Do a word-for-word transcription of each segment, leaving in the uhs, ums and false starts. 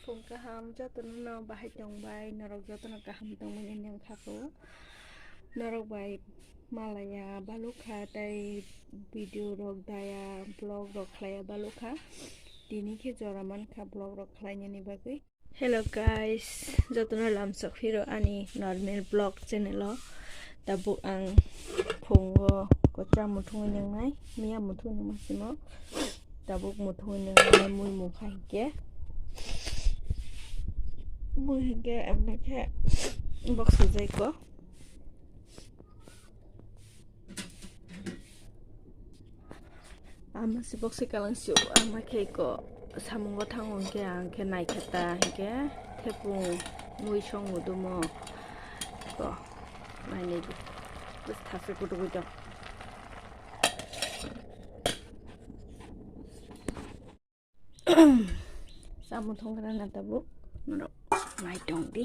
Phung kaham jotono no bahai tongbai, norok jotono kaham tongmani nang kha kho. Norok bai malaya balukha tei video rok daya vlog rok khlaiya balukha. Tini khe jora mankha vlog rok khlainani bagwi. Hello guys, jotono lamsok phiro ani normal vlog channel o. Tabuk ang phungo kwcham muthungwi nwngnai, miya muthungwi nungma simo. Tabuk muthungwi nwngnai mui mukha hinkhe. Mui hinkhe emne khe box sujai ko. Ama si box si kalang si ama khe ko samungo thango hinkhe ang khe naikhe ta hinkhe thepung mui song mudumo ko nainai di. Bus thase kutu kutu. Samung thongkra na tabuk norok nai tong di.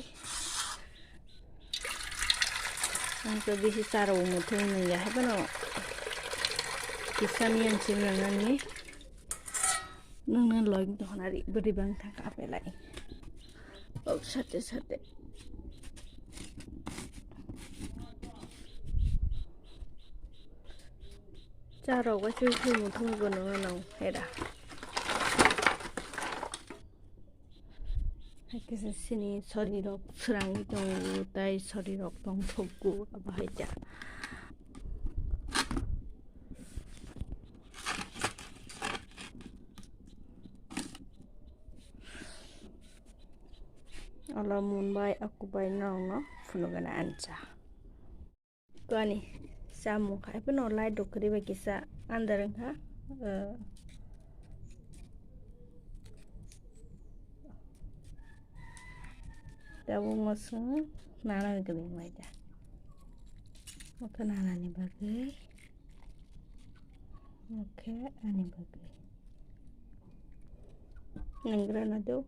Ang to bisi charo muthung nung ya haibano kisa miyan sim nang nani nung nang loi to honari beri bang thang ka apelai. Ok sate sate. Charok bai se se muthung bo nang nang hera. Hai khe se sini sori rok srangwi tongo, tai sori rok tong thokgo, abo hai ja. Olo mun bai aku bai nong no phunugana ancha. Kani samung khai phano light rok kwrwi bai kisa andar wngkha. Tabuk mosong nana ni kwrwi mai da. Oke nana ni bagwi. Oke ani bagwi. Nanggra na do.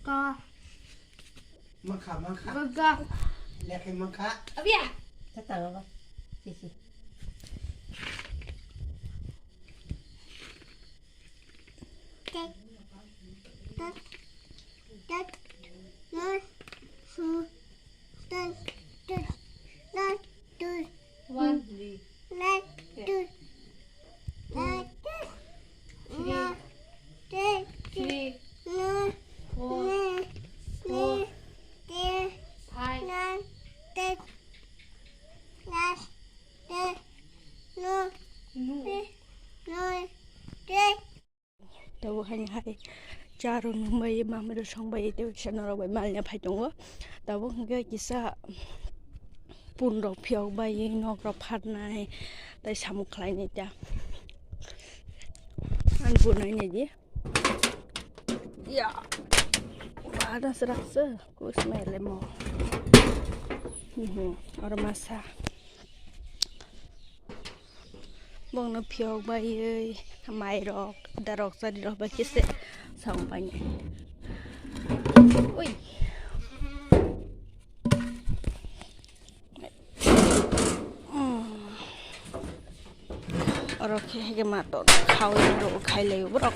Ka. Mangkha, mangkha. Gaga. Lekhe mangkha. Abia. Tatang apa? Sisi. Tet. Tet. Tet. Nun. Su. Tet. Tet. Tet. Tet. One. Tet. Tet. Tet. Three. Three. Four. Four. Five. Tabuk haini hai cha rok nung bai, mami rok song bai, tei kisa norok bai malnya phai tongo. Tabuk hwnkhe kisa pun rok phiyok bai, nok rok pharnai, tei samung khlainai ta. Ang bunai nai di. Ya. Ada serak se, kus melemo. Mhm, oro masa. Bongno phiyok baiwi, mairok, darok, charirok bai khe se song bai nai. Ui. Oro khe hege ma to khaui ro khai lai borok.